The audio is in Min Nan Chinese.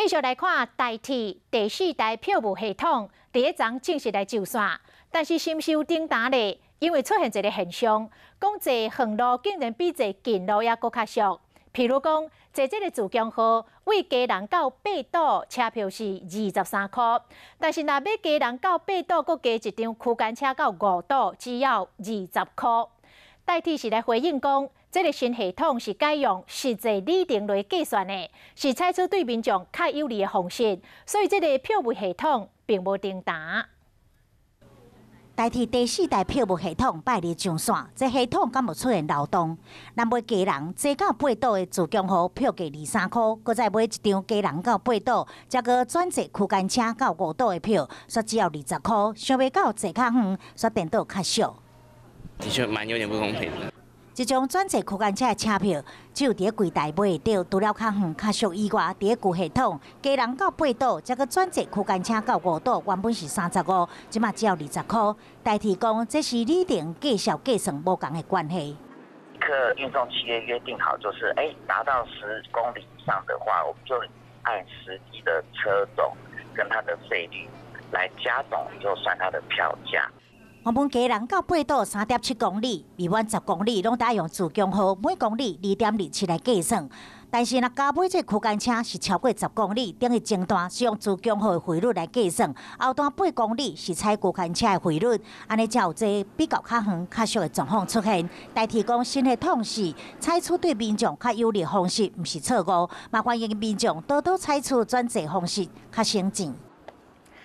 繼續來看台鐵第四代票務系統，佇咧昨正式來上線，但是是毋是有停單咧？因為出現一個現象，講坐遠路竟然比坐近路猶閣較俗。譬如講，坐這个自強號，對基隆到八堵車票是23箍，但是若欲基隆到八堵，閣加一張區間車到五堵，只要20箍。台鐵是來回應講，這个新系統是改用實際里程來計算的，是採取對民眾較有利的方式，所以這个票務系統並無停單。台鐵第四代票務系統拜二上線，這系統敢有出現漏洞？若買基隆坐到八堵的自強號票價23箍，閣再買一張基隆到八堵，才閣轉坐區間車到五堵的票，煞只要20箍，想袂到坐較遠，煞顛倒較俗。的確蠻有點不公平的。這種轉坐區間車的車票，只有佇咧櫃台買會著，除了較遠較俗以外，佇咧舊系統，基隆到八堵，才閣轉坐區間車到五堵，原本是35，這馬只要20箍。台鐵講，這是里程計數計算無仝的關係。客運送企業約定好，就是達到10公里以上的話，我們就按實際的車種跟它的費率來加總，就算它的票價。原本基隆到八堵3.7公里，未滿10公里攏得用自強號，每公里2.27來計算。但是若加買這區間車是超過十公里，等於前段是用自強號的費率來計算，後段8公里是採區間車的費率，按呢才有這比較較遠較俗的狀況出現。台鐵講新系統是採取對民眾較有利的方式，毋是錯誤，嘛歡迎民眾多多採取轉坐方式較省錢。